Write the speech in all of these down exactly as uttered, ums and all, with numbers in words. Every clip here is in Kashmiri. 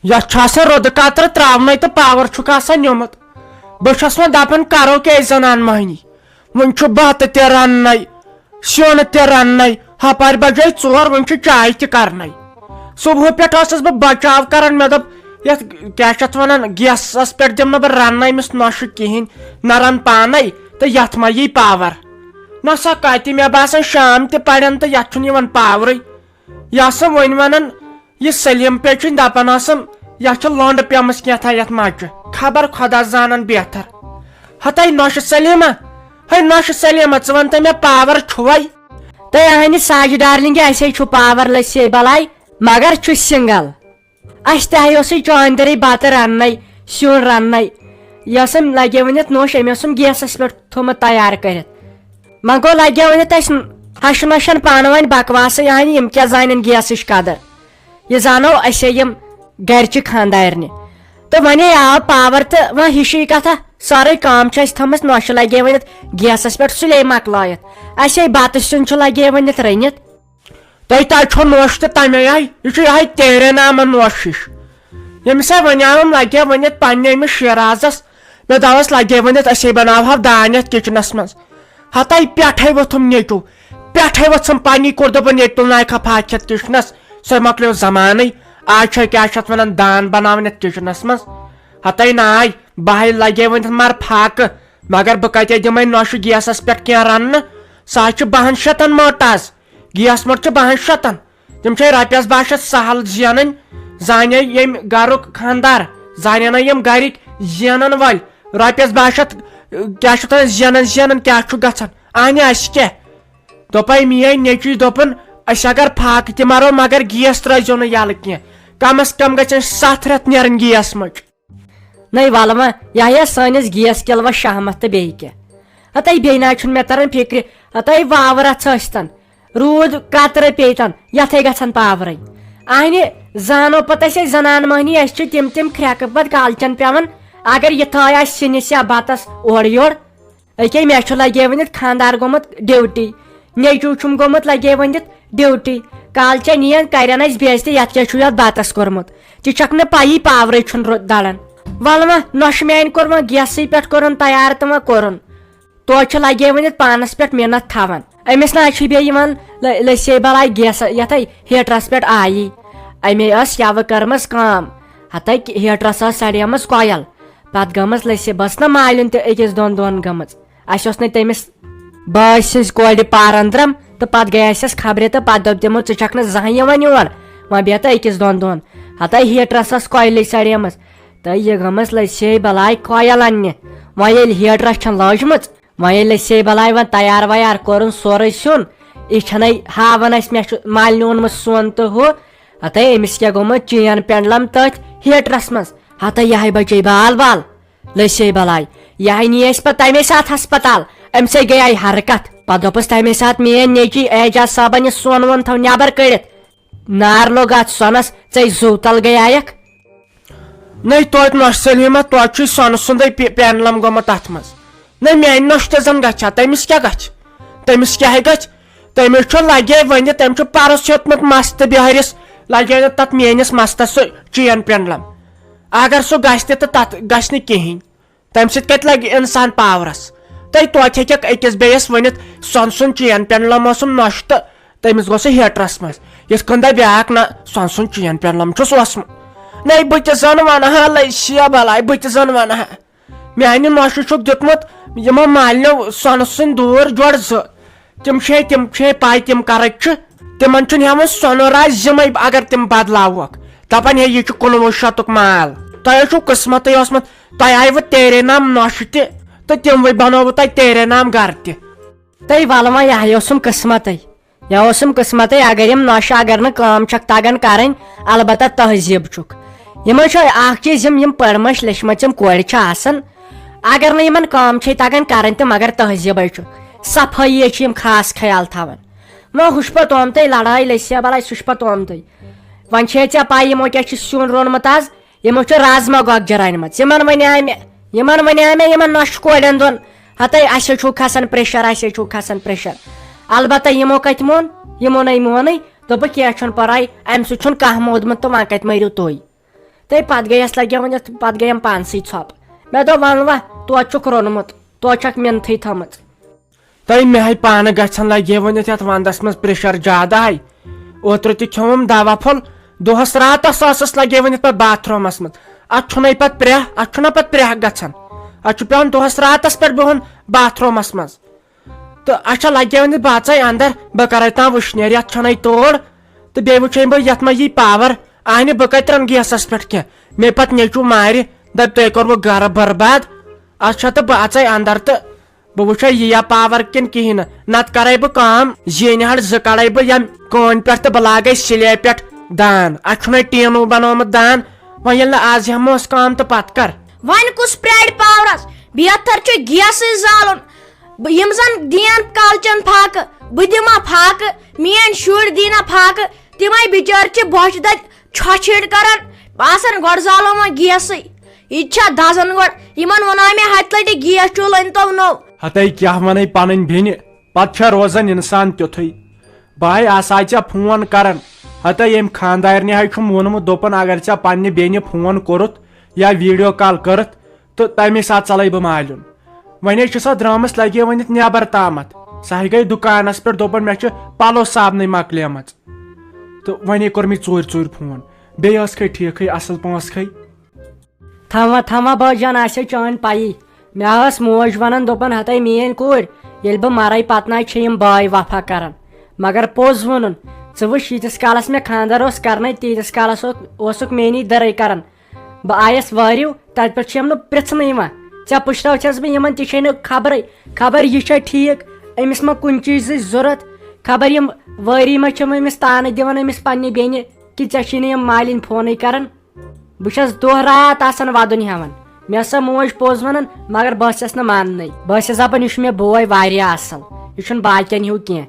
یتھ چھُ آسان رودٕ قطرٕ تراونَے تہٕ پاور چھُکھ آسان نیومُت۔ بہٕ چھَس وۄنۍ دپان، کرو کیٛاہ أسۍ زنان مۄہنی؟ وۄنۍ چھُ بتہٕ تہِ رننَے، سیُن تہِ رننَے، ہپارِ بجے ژور، وۄنۍ چھُ چاے تہِ کرنَے۔ صبحہٕ پٮ۪ٹھ ٲسٕس بہٕ بچاو کران، مےٚ دوٚپ، یتھ کیٛاہ چھِ اتھ ونان، گیسس پٮ۪ٹھ دِمہٕ نہٕ بہٕ رننَے أمِس نۄشہِ کِہینۍ، نہ رن پانے تہٕ یتھ ما یی پاور۔ نہ سا کتہِ، مےٚ باسان شام تہِ پرن تہٕ یتھ چھُنہٕ یِوان پاورٕے۔ یہِ آسہٕ وۄنۍ ونان، یہِ سلیٖم پیچِنۍ دپان ٲسٕم، یتھ چھِ لۄنٛڈ پیمٕژ کینٛہہ تھا یتھ مچہِ، خبر خۄدا زانان بہتر۔ ہتے نۄشہِ سلیٖمہ، ہے نۄشہِ سلیٖمہ، ژٕ ون تہٕ مےٚ پاور چھُوے؟ تہٕ اہنہِ ساجہِ ڈارلنگہِ، اسے چھُ پاور لٔسے بلاے، مگر چھُ سنگل۔ اسہِ تہِ اوسُے چاندرٕے بتہٕ رننے، سیُن رننے۔ یہِ ٲسٕم لگے ؤنِتھ نوٚش، أمۍ اوسُم گیسس پٮ۪ٹھ تھوٚمُت تیار کٔرِتھ۔ وۄنۍ گوٚو لگے ؤنِتھ اسہِ ہشہِ نۄشن پانہٕ ؤنۍ بکواسٕے، یعنی یِم کیٛاہ زانن گیسٕچ قدر۔ یہِ زانو أسے یِم گرِچہِ خانٛدارنہِ۔ تہٕ وۄنۍ آو پاور تہٕ وۄنۍ ہِشی کتھا، سٲرٕے کٲم چھِ اسہِ تھٲمٕژ نۄشہِ لگے ؤنِتھ گیسس پٮ۪ٹھ سُلے مۄکلٲیِتھ۔ اسے بتہٕ سیُن چھُ لگے ؤنِتھ رٔنِتھ۔ تۄہہِ تۄہہِ چھو نوٚش تہِ تمے آیہِ، یہِ چھُ یِہوٚے تیرے نامہ نوٚش ہِش۔ ییٚمِس ہے وۄنۍ آوُم لگے ؤنِتھ پننہِ أمِس شیرازس، مےٚ دوٚپس لگے ؤنِتھ أسے بناوہو دانہِ یتھ کچنس منٛز۔ ہتے پٮ۪ٹھے ووٚتھُم نیٚچو، پٮ۪ٹھے ووٚژھُم پننی کوٚر، دوٚپُن ییٚتہِ تُلناوکھا پھاکھ کھٮ۪تھ کچنس، سۄے مۄکلیو زمانٕے۔ آز چھِ کیٛاہ چھِ اتھ ونان، دان بناوان یتھ کچنس منٛز۔ ہتے ناے، بہٕ ہے لگے ؤنِتھ مر پھاکہٕ، مگر بہٕ کتہِ دِمے نۄشہِ گیسس پٮ۪ٹھ کینٛہہ رننہٕ، سُہ حظ چھُ بہن شتن مٲٹ آز۔ گیس مٔٹ چھِ بہن شتن۔ تِم چھے رۄپیس باہ شتھ سہل زینٕنۍ۔ زانے ییٚمۍ گرُک خانٛدار، زانن یِم گرِکۍ زینن وٲلۍ۔ رۄپیس باہ شتھ، کیٛاہ چھُ تۄہہِ زینان زینان کیٛاہ چھُ گژھان؟ اہنہِ، اسہِ کیٛاہ؟ دوٚپے میٲنۍ نیٚچوۍ دوٚپُن، أسۍ اگر پھاکہٕ تہِ مرو، مگر گیس ترٲیزیو نہٕ یَلہٕ کینٛہہ۔ کم از کم گژھن ستھ رٮ۪تھ نیرٕنۍ گیس مٔٹ۔ نَے وَلہٕ وۄنۍ، یہِ ہا یہِ سٲنِس گیس کِلوَس شہمت تہٕ بیٚیہِ کیٛاہ۔ ہَتَے بیٚیہِ نہ حظ چھُنہٕ مےٚ تَران فِکرِ، ہَتَے واوٕ رَژھ ٲسۍتَن، روٗد قطرٕ پیٚیہِ تَن، یَتھَے گژھن پاورَے۔ اَہنہِ زانو پَتہٕ اَسہِ، أسۍ زَنان مۄہنی، اَسہِ چھِ تِم تِم کھرٛٮ۪کہٕ پَتہٕ کالچَن پٮ۪وان، اگر یہِ تھٲے آسہِ سِنِس یا بَتَس اورٕ یورٕ۔ أکے مےٚ چھُ لگے ؤنِتھ خانٛدار گوٚمُت ڈیوٹی، نیٚچوٗ چھُم گوٚمُت لگے ؤنِتھ ڈیوٹی۔ کالچن یِین کرن اَسہِ بے عزتی، یتھ کیٛاہ چھُ یتھ بتس کوٚرمُت؟ ژےٚ چھکھ نہٕ پیی پاورے چھُنہٕ رو-، دلان۔ ولہٕ وۄنۍ نۄشہِ میانہِ کوٚر وۄنۍ گیسٕے پٮ۪ٹھ کوٚرُن تیار تہٕ وۄنۍ کوٚرُن۔ توتہِ چھُ لگے ؤنِتھ پانس پٮ۪ٹھ مِنت تھاوان۔ أمِس نہ حظ چھُ بیٚیہِ یِوان لٔ-، لٔسے بلاے گیس یتھے ہیٹرس پٮ۪ٹھ آیی۔ أمے ٲس یوٕ کٔرمٕژ کٲم۔ ہتے ہیٹرس ٲس سڑیمٕژ کۄیل۔ پتہٕ گٔمٕژ لٔسے، بس نہ مالِن تہِ أکِس دۄن دۄہن گٔمٕژ۔ اسہِ اوس نہٕ تٔمِس بٲے سٕنٛزِ کورِ پار أنٛدرم تہٕ پتہٕ گٔے اسہِ خبرِ تہٕ پتہٕ دوٚپ تِمو، "ژٕ چھکھ نہٕ زانٛہہ یِوان یور، وۄنۍ بیٚہہ تہٕ أکِس دۄن دۄہن۔" ہتے ہیٹرس ٲس کۄیلٕے سڑیمٕژ تہٕ یہِ گٔمٕژ لٔسے بلاے کۄیل اننہِ۔ وۄنۍ ییٚلہِ ہیٹرس چھَنہٕ لٲجمٕژ، وۄنۍ ییٚلہِ لٔسے بلاے وۄنۍ تیار ویار کوٚرُن سورُے سیُن، یہِ چھَنَے ہاوان اسہِ مےٚ چھُ مالنہِ اوٚنمُت سۄن تہٕ ہُہ۔ ہتے أمِس کیٛاہ گوٚمُت چین پینڈلم تٔتھۍ ہیٹرس منٛز۔ ہتے یہے بچے بال بال۔ لٔسے بلاے۔ یہِ ہاے نی اَسہِ پتہٕ تَمے ساتہٕ ہسپتال۔ أمۍ سٕے گٔیے حرکت۔ پتہٕ دوٚپُس تَمے ساتہٕ، "میٲنۍ نیٚچی اعجاز صٲبن یہِ سۄن وۄن تھاو نٮ۪بر کٔڑِتھ۔ نار لوٚگ اَتھ سۄنس، ژے زُو تل گٔیایکھ۔" نَے توتہِ نۄش سلیمہ، توتہِ چھُے سۄنہٕ سُنٛدٕے پے-، پینلم گوٚمُت تتھ منٛز۔ نَے میانہِ نۄشہِ تہِ زن گژھِ ہا، تٔمِس کیٛاہ گژھِ؟ تٔمِس کیٛاہ گژھِ؟ تٔمِس چھُ لگے وۄنہِ، تٔمۍ چھُ پرُس ہیوٚتمُت مستہٕ بہٲرِس، لگے نہٕ تتھ میٲنِس مستس سُہ چین پینلم۔ اگر سُہ گژھِ تہِ تہٕ تتھ گژھِ نہٕ کِہینۍ۔ تمہِ سۭتۍ کتہِ لگہِ انسان پاورس؟ تہٕ توتہِ ہیٚککھ أکِس بیٚیِس ؤنِتھ، سۄنہٕ سُنٛد چین پینلم اوسُم نۄشہِ تہٕ تٔمِس گوٚو سُہ ہیٹرس منٛز۔ یِتھ کٔنۍ دپہِ بیٛاکھ، نہ، سۄنہٕ سُنٛد چین پینلم چھُس اوسمُت۔ نَے بہٕ تہِ زن ونہٕ ہا لٔسیا بلاے، بہٕ تہِ زن ونہٕ ہا۔ میانہِ نۄشہِ چھُکھ دیُتمُت یِمو مالنیو سۄنہٕ سٕنٛدۍ دوٗر جوڑ زٕ۔ تِم چھے، تِم چھے پاے تِم کرٕکۍ چھِ۔ تِمن چھُنہٕ ہٮ۪وان سۄنہٕ راز یِمے اگر تِم بدلاووکھ۔ دپان ہے یہِ چھُ کُنوُہ شتُک مال۔ تۄہہِ حظ چھُو قٕسمتٕے اوسمُت، تۄہہِ آیوٕ تیرے نام نۄشہِ تہِ تہٕ تِموٕے بنووٕ تۄہہِ تیرے نام گرٕ تہِ۔ تہٕ ولہٕ وۄنۍ یہِ ہا اوسُم قٕسمتٕے۔ یہِ اوسُم قٕسمتٕے، اگر یِم نۄشہِ اگر نہٕ کٲم چھکھ تگان کرٕنۍ، البتہ تہذیب چھُکھ۔ یِمے چھِ اکھ چیٖز، یِم، یِم پٔرمٕژ لیچھمٕژ یِم کورِ چھِ آسان، اگر نہٕ یِمن کٲم چھے تگان کرٕنۍ تہٕ مگر تہذیبے چھُکھ، صفٲیی چھِ یِم خاص خیال تھاوان۔ وۄنۍ ہُہ چھُ پتہٕ اومتُے لڑٲے لٔسیا بلاے، سُہ چھُ پتہٕ اومتُے۔ وۄنۍ چھے ژےٚ پاے یِمو کیٛاہ چھُ سیُن روٚنمُت آز؟ یِمو چھُ رازما گۄگجہِ رَنِمَژٕ۔ یِمَن وَنیٛاے مےٚ، یِمَن وَنیٛاے مےٚ، یِمَن نۄشہِ کورٮ۪ن دۄن، "ہَتَے، اَسے چھُو کھسان pressure، اَسے چھُو کھسان pressure۔" البتہ یِمو کَتہِ مون؟ یِمو نَے مونٕے۔ دوٚپُکھ، "کینٛہہ چھُنہٕ پَرواے، اَمہِ سۭتۍ چھُنہٕ کانٛہہ مودمُت تہٕ وۄنۍ کَتہِ مٔرِو تُہۍ۔" تہٕ پتہٕ گٔیس لگے وۄنۍ یتھ، پتہٕ گٔیم پانسٕے ژھۄپہٕ۔ مےٚ دوٚپ، "ون وا، توتہِ چھُکھ روٚنمُت، توتہِ چھکھ مِنتھٕے تھٲمٕژ۔" تہٕ مےٚ ہاے پانہٕ گژھن لگے وۄنۍ یتھ، یتھ ونٛدس منٛز پریشر زیادٕ ہاے۔ اوترٕ تہِ کھیوٚوُم دوا پھوٚل، دۄہس راتس ٲسٕس لگے وۄنۍ یتھ پتہٕ باتھ رومس منٛز۔ اتھ چھُنَے پتہٕ پرٛہ، اتھ چھُنہ پتہٕ پرٛہ گژھان۔ اتھ چھُ پٮ۪وان دۄہس راتس پٮ۪ٹھ بِہُن باتھ رومس منٛز۔ تہٕ اچھا، لگے وۄنۍ باژے اندر، بہٕ کرے تام وٕشنیر، یتھ چھنَے تور۔ تہٕ بیٚیہِ وٕچھے بہٕ یتھ ما یی پاور۔ اہنہِ، بہٕ کتہِ ترٛاوٕ گیسس پٮ۪ٹھ کینٛہہ؟ مےٚ پتہٕ نیٚچو مارِ، دپہِ، "تۄہہِ کوٚروٕ گرٕ برباد۔" اچھا، تہٕ بہٕ اژے اندر تہٕ بہٕ وٕچھے یہِ یا پاور کِنہٕ کِہیٖنۍ نہٕ۔ نتہٕ کرے بہٕ کٲم، زیٖنہِ ہڑ زٕ کڑے بہٕ ییٚمہِ کٲنۍ پٮ۪ٹھ تہٕ بہٕ لاگے سِلیب پٮ۪ٹھ دان۔ اتھ چھُنَے ٹیٖنو بنومُت دان۔ وۄنۍ ییٚلہِ نہٕ از ہٮ۪موس کٲم تہٕ پتہٕ کر؟ وۄنۍ کُس پرٛارِ پاورس؟ بیتھر چھُ گیسٕے زالُن۔ بہٕ، یِم زن دِین کالچن فاقہٕ، بہٕ دِما فاقہٕ، میٲنۍ شُرۍ دیٖنا فاقہٕ، تِمے بِچٲرۍ چھِ بۄچھِ دَدِ چھۄچھِڑ کران، آسان گۄڈٕ زالو وۄنۍ گیسٕے۔ یہِ تہِ چھا دزان گۄڈٕ؟ یِمن ووٚناے مےٚ ہتہِ لٹہِ، گیس چوٗلہٕ أنۍ تو نوٚو۔ ہتے کیٛاہ ونے پنٕنۍ بیٚنہِ، پتہٕ چھا روزان انسان تیُتھُے۔ بہٕ ہاے آسہٕ ہا ژےٚ فون کران۔ ہتے ییٚمۍ خانٛدارنہِ ہاے چھُم ووٚنمُت، دوٚپُن، اگر ژےٚ پننہِ بیٚنہِ فون کوٚرُتھ یا ویڈیو کال کٔرٕتھ، تہٕ تمے ساتہٕ ژلے بہٕ مالیُن۔ وۄنۍ ہے چھِ سۄ درٛامٕژ لگے ؤنِتھ نٮ۪بر تامتھ۔ سۄ ہے گٔے دُکانس پٮ۪ٹھ، دوٚپُن، مےٚ چھِ پلو صابنٕے مۄکلیمٕژ۔ تہٕ وۄنۍ ہے کوٚر مےٚ ژوٗرِ ژوٗرِ فون۔ بیٚیہِ ٲس کھے ٹھیٖکھٕے، اصل پانٛژھ کھے۔ تھاما تھاما بٲے جان، آسہِ چٲنۍ پَیی۔ مےٚ ٲس موج وَنان، دوٚپُن، ہَتَے میٛٲنۍ کوٗر، ییٚلہِ بہٕ مَرَے پَتہٕ نَے چھِ یِم بٲے وفا کَران۔ مگر پوٚز ووٚنُن، ژٕ وٕچھ، ییٖتِس کالَس مےٚ خانٛدَر اوس کَرنَے، تیٖتِس کالَس او-، اوسُکھ میٛٲنی دٔرٕے کَران۔ بہٕ آیَس وٲرِو، تَتہِ پٮ۪ٹھ چھِ یِم نہٕ پِرٛژھنہٕ یِوان۔ ژےٚ پُشراوتھَس بہٕ یِمَن، تہِ چھے نہٕ خبرٕے، خبر یہِ چھا ٹھیٖک، أمِس ما کُنہِ چیٖزٕچ ضوٚرَتھ، خبر یِم وٲری ما چھِم أمِس تانہٕ دِوان، أمِس پنٛنہِ بیٚنہِ، کہِ ژےٚ چھی نہٕ یِم مالِنۍ فونٕے کَران۔ بہٕ چھَس دۄہ راتھ آسان وَدُن ہٮ۪وان۔ مےٚ ٲس سۄ موج پوٚز وَنان، مگر بہٕ ٲسٕس نہٕ ماننٕے۔ بہٕ ٲسٕس دَپان، یہِ چھُ مےٚ بوے واریاہ اَصٕل، یہِ چھُنہٕ باقیَن ہیوٗ کینٛہہ۔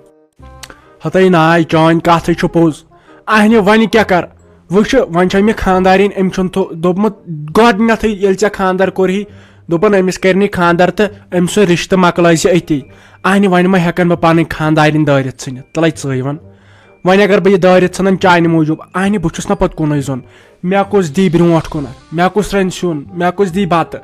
ہَتَے ناے، چٲنۍ کَتھ ہے چھُ پوٚز۔ اَہنہِ، وۄنۍ کیٛاہ کَرٕ؟ وٕچھِ، وۄنۍ چھےٚ مےٚ خانٛدارِنۍ، أمۍ چھُنہٕ تھو-، دوٚپمُت گۄڈٕنٮ۪تھٕے، ییٚلہِ ژےٚ خانٛدَر کوٚرہی، دوٚپُن، أمِس کَرِ نہٕ خانٛدَر تہٕ أمۍ سُنٛد رِشتہٕ مۄکلٲے زِ أتی۔ اَہنہِ، وۄنۍ ما ہٮ۪کَن بہٕ پَنٕنۍ خانٛدارِنۍ دٲرِتھ ژھٕنِتھ؟ تَلَے ژٕے وَن۔ وۄنۍ اگر بہٕ یہِ دٲرِتھ ژھٕنَن چانہِ موٗجوٗب، اہنہِ، بہٕ چھُس نہ پتہٕ کُنُے زوٚن۔ مےٚ کُس دی برونٛٹھ کُنتھ، مےٚ کُس رَنہِ سیُن، مےٚ کُس دی بتہٕ؟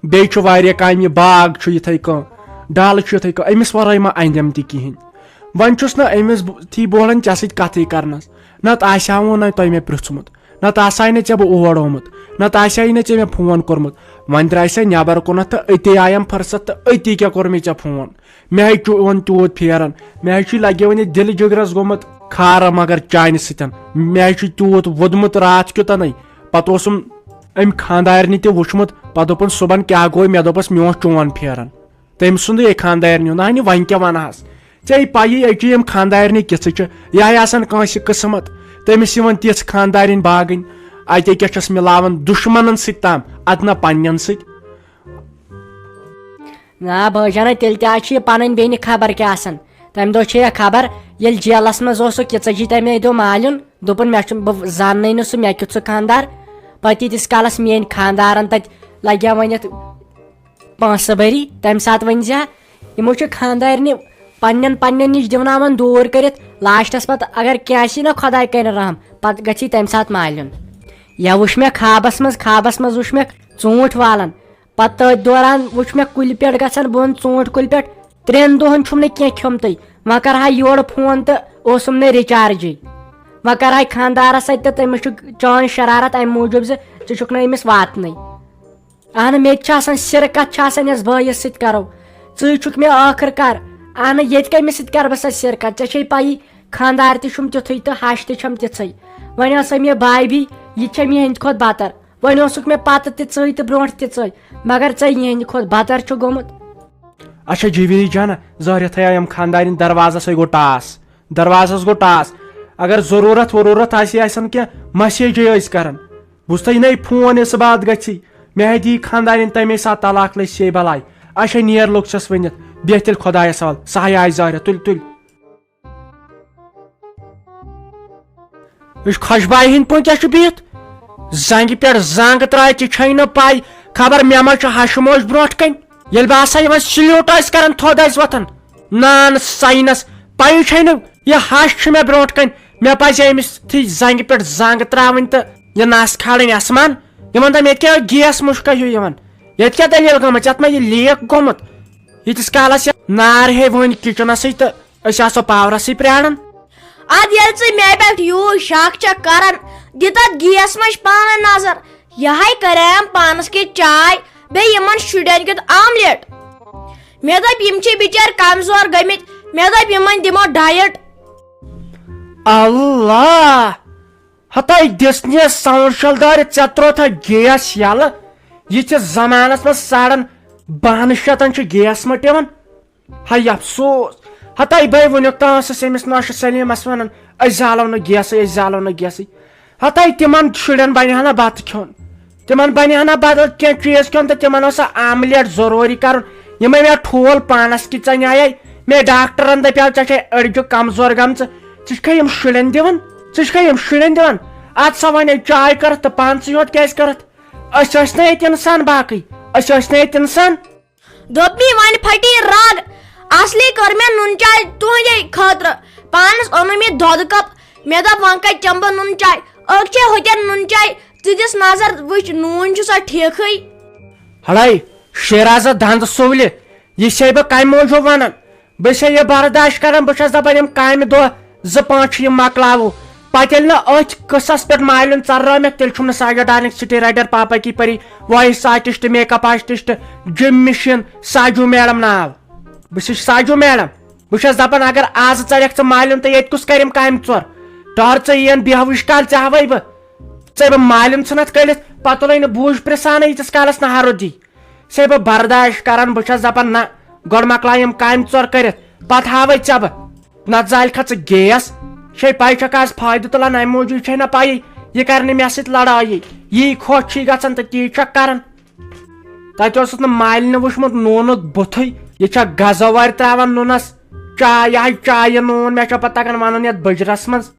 بیٚیہِ چھُ واریاہ کامہِ، یہِ باغ چھُ یِتھَے کٔنۍ، ڈل چھُ یِتھَے کٔنۍ، أمِس ورٲے ما اَنٮ۪م تہِ کِہیٖنۍ؟ وۄنۍ چھُس نہ أمِس ب-، تھی بوڑن ژےٚ سۭتۍ کتھٕے کرنس، نتہٕ آسہِ ہا وۄنۍ نہ تۄہہِ مےٚ پرٛژھمُت، نتہٕ آسہٕ ہاے نہٕ ژےٚ بہٕ اور آمُت، نتہٕ آسہِ ہاے نہٕ ژےٚ مےٚ فون کوٚرمُت۔ وۄنۍ درٛاے سۄ نٮ۪بر کُنتھ تہٕ أتی آیم فرصت تہٕ أتی کیٛاہ کوٚر مےٚ ژےٚ فون؟ مےٚ ہے چھُ وۄنۍ تیوٗت پھیران، مےٚ ہے چھُ لگہِ وۄنۍ دِلہٕ جِگرس گوٚمُت خارا، مگر چانہِ سۭتٮ۪ن۔ مےٚ ہے چھُ تیوٗت ووٚدمُت راتھ کیُتھنٕے۔ پتہٕ اوسُم أمۍ خانٛدارنہِ تہِ وُچھمُت، پتہٕ دوٚپُن، "صُبحن کیٛاہ گوٚو؟" مےٚ دوٚپُس، "مےٚ اوس چون پھیران۔" تٔمۍ سُنٛدُے ہے خانٛدارنہِ ہُنٛد۔ اہنہِ، وۄنۍ کیٛاہ ونہٕ ہس؟ ژےٚ ہے پَیی، أکہِ یِم خانٛدارنہِ کِژھٕ چھِ، یہِ ہے آسان کٲنٛسہِ قٕسمت۔ تٔمِس یِوان تِژھ خانٛدارِنۍ باگٕنۍ، اَتے کیٛاہ چھَس مِلاوان دُشمنن سۭتۍ تام، اَدٕ نہ پننٮ۪ن سۭتۍ۔ نا بٲے جانا، تیٚلہِ تہِ آز چھِ یہِ پنٕنۍ بیٚنہِ خبر کیٛاہ آسان۔ تَمہِ دۄہ چھِ یہِ خبر، ییٚلہِ جیلس منٛز اوسُکھ، یہِ ژٔجی تَمے دۄہ مالیُن، دوٚپُن، "مےٚ چھُ، بہٕ زاننٕے نہٕ سُہ، مےٚ کیُتھ سُہ خانٛدار۔" پتہٕ ییٖتِس کالس میٛٲنۍ خانٛدارن تَتہِ لگہِ ہا وۄنۍ یَتھ پونٛسہٕ بٔری، تَمہِ ساتہٕ ؤنۍ زِ ہا، یِمو چھُ خانٛدارنہِ پننٮ۪ن پننٮ۪ن نِش دِوناوان دوٗر کٔرِتھ، لاسٹس پتہٕ اگر کینٛہہ آسی نہ خۄداے کَرِ رحم، پتہٕ گژھی تَمہِ ساتہٕ مالیُن۔ یا وٕچھ مےٚ خوابس منٛز، خوابس منٛز وٕچھ مےٚ ژوٗنٛٹھۍ والان، پتہٕ تٔتھۍ دوران وٕچھ مےٚ کُلہِ پٮ۪ٹھ گژھان بۄن، ژوٗنٛٹھۍ کُلہِ پٮ۪ٹھ، ترٛٮ۪ن دۄہن چھُم نہٕ کینٛہہ کھیوٚمتُے، وۄنۍ کرٕ ہا یورٕ فون تہٕ اوسُم نہٕ ریچارجٕے، وۄنۍ کرٕ ہا خانٛدارس سۭتۍ تہٕ تٔمِس چھُ چٲنۍ شرارت امہِ موٗجوٗب زِ ژٕ چھُکھ نہٕ أمِس واتنٕے۔ اہنہٕ، مےٚ تہِ چھِ آسان سِرٕ کتھ چھِ آسان یۄس بٲیِس سۭتۍ کرو۔ ژٕے چھُکھ مےٚ ٲخٕر کار۔ اہنہٕ، ییٚتہِ کٔمِس سۭتۍ کرٕ بہٕ سۄ سِرٕ کتھ؟ ژےٚ چھے پَیی، خانٛدار تہِ چھُم تیُتھُے تہٕ ہَش تہِ چھَم تِژھٕے۔ وۄنۍ ٲسَے مےٚ بھابھی، یہِ تہِ چھےٚ میٛانہِ کھۄتہٕ بَتر۔ وۄنۍ اوسُکھ مےٚ پَتہٕ تہِ ژٕے تہٕ برونٛٹھ تہِ ژٕے، مگر ژےٚ یِہِنٛدِ کھۄتہٕ بَتر چھُ گوٚمُت۔ اچھا جیویری جان، ظٲہرِتھٕے آیَم خانٛدارِنۍ دروازَسٕے گوٚو ٹاس۔ دروازَس گوٚو ٹاس۔ اگر ضروٗرت وروٗرت آسہِ، آسَن کینٛہہ، مسیجے ٲسۍ کران۔ بوٗزتھٕے نَے فون یہِ صُبحَتھ گژھی۔ مےٚ ہے دی خانٛدارِنۍ تَمے ساتہٕ طلاق، لٔج سے بلاے۔ اچھا نیر لوٚگ چھَس ؤنِتھ، بیٚہہ تیٚلہِ خۄدایَس حوالہٕ، سۄ ہے آیہِ ظٲہرِتھ، تُلۍ تُلۍ۔ یہِ چھُ خۄشبایہِ ہٕنٛدۍ پٲٹھۍ کیٛاہ چھُ بِہِتھ؟ زنٛگہِ پٮ۪ٹھ زنٛگ ترٛایہِ تہِ چھَے نہٕ پَے، خبر مےٚ ما چھُ ہَشہٕ موج برٛونٛٹھ کَنہِ۔ ییٚلہِ بہٕ آسہٕ ہا یِوان سلیوٹ آسہِ کران، تھوٚد آسہِ وۄتھان۔ نان ساینس، پَیی چھَے نہٕ یہِ ہَش چھُ مےٚ برٛونٛٹھ کَنہِ۔ مےٚ پَزِ أمِس تھی زنٛگہِ پٮ۪ٹھ زنٛگ ترٛاوٕنۍ تہٕ یہِ نس کھالٕنۍ آسمان۔ یِمن دپان، ییٚتہِ کیٛاہ گیس مُشکا ہیوٗ یِوان؟ ییٚتہِ کیٛاہ دٔلیٖل گٔمٕژ؟ یتھ ما یہِ لیٖک گوٚمُت؟ ییٖتِس کالس یہِ نار ہے وۄنۍ کِچنسٕے تہٕ أسۍ آسو پاورسٕے پرٛاران۔ ادٕ ییٚلہِ ژٕ مےٚ پٮ۪ٹھ یوٗت شک چھکھ کران، دِ تتھ گیس منٛز پانے نظر۔ یہے کریم پانس کِژھ چاے، بیٚیہِ یِمن شُرٮ۪ن کیُتھ آملیٹ۔ مےٚ دوٚپ، یِم چھِ بِچٲرۍ کمزور گٔمٕتۍ، مےٚ دوٚپ، یِمن دِمو ڈایٹ۔ اللہ! ہتاے دِژنیس ساوُنٛڈ شل دارِ، ژےٚ تروتھا گیس یلہٕ؟ یہِ چھِ زمانس منٛز ساڑن بہن شتن چھُ گیس مٔٹۍ یِوان۔ ہاے افسوس! ہتاے بے وُنیُک تام ٲسٕس أمِس نوشہِ سلیمس ونان، أسۍ زالو نہٕ گیسٕے، أسۍ زالو نہٕ گیسٕے۔ ہتاے تِمن شُرٮ۪ن بنہِ ہا نہ بتہٕ کھیوٚن، تِمن بنہِ ہا نہ بدل کینٛہہ چیٖز کھیوٚن تہٕ تِمن اوس سا آملیٹ ضروٗری کرُن۔ یِمے مےٚ ٹھوٗل پانس کِتۍ ژَنیایے، مےٚ ڈاکٹرن دپیو، ژےٚ چھے أڑجہِ کمزور گٔمژٕ، ژٕ چھکھے یِم شُرٮ۪ن دِوان، ژٕ چھکھے یِم شُرٮ۪ن دِوان۔ اتھ سا ونے چاے کرتھ تہٕ پانسٕے یوت کیازِ کرتھ؟ أسۍ ٲسۍ نہ ییٚتہِ انسان باقٕے؟ أسۍ ٲسۍ نہ ییٚتہِ انسان؟ دوٚپ مےٚ، وۄنۍ پھٹی رگ۔ اصلی کٔر مےٚ نُن چاے تُہنٛدے خٲطرٕ۔ پانس اوٚن مےٚ دۄدٕ کپ۔ مےٚ دوٚپ، وۄنۍ کتہِ چٮ۪مہٕ بہٕ نُن چاے؟ أکۍ چھے ہوٚتٮ۪ن نُن چاے۔ ژٕ دِس نظر، وٕچھ، نوٗن چھُ سا ٹھیٖکھٕے؟ ہڑے، شیرازہ دند سُولہِ، یہِ چھے بہٕ کمہِ موٗجوٗب ونان؟ بہٕ چھسے یہِ برداشت کران، بہٕ چھس دپان، یِم کامہِ دۄہ زٕ پانٛژھ چھِ یِم مۄکلاوو۔ پتہٕ ییٚلہِ نہٕ أتھۍ قصس پٮ۪ٹھ مالیُن ژرٲومکھ، تیٚلہِ چھُم نہٕ ساجا ڈارلنگ سٹی رائٹر، پاپا کی پری، وائس آرٹسٹ، میک اپ آرٹسٹ، جم مشین، ساجو میڈم ناو۔ بہٕ چھُس ساجو میڈم۔ بہٕ چھس دپان، اگر آز ژَرٮ۪کھ ژٕ مالیُن، تہٕ ییٚتہِ کُس کرٮ۪م کامہِ ژور؟ ٹہر ژٕ یِین بیہوٕچ کال ژےٚ ہاوے بہٕ۔ ژےٚ بہٕ مالِم ژھٕنتھ کٔڑِتھ، پتہٕ تُلے نہٕ بوٗج پرٛژھانٕے ییٖتِس کالس نہٕ ہرُد دی۔ ژےٚ بہٕ برداش کران، بہٕ چھس دپان نہ، گۄڈٕ مۄکلاو یِم کامہِ ژور کٔرِتھ، پتہٕ ہاوے ژےٚ بہٕ۔ نتہٕ زالہِ کھا ژٕ گیس؟ چھے پاے چھکھ آز فٲیدٕ تُلان، امہِ موٗجوٗب چھے نہ پایی یہِ کرِ نہٕ مےٚ سۭتۍ لڑٲیی۔ یی خۄش چھُے گژھان تہٕ تی چھکھ کران۔ تتہِ اوسُس نہٕ مالنہِ وُچھمُت نوٗنُک بُتھُے۔ یہِ چھا غذا وارِ تراوان نوٗنس؟ چاے، یہِ ہاے چایہِ نوٗن، مےٚ چھا پتہٕ تگان ونُن یتھ بٕجرس منٛز؟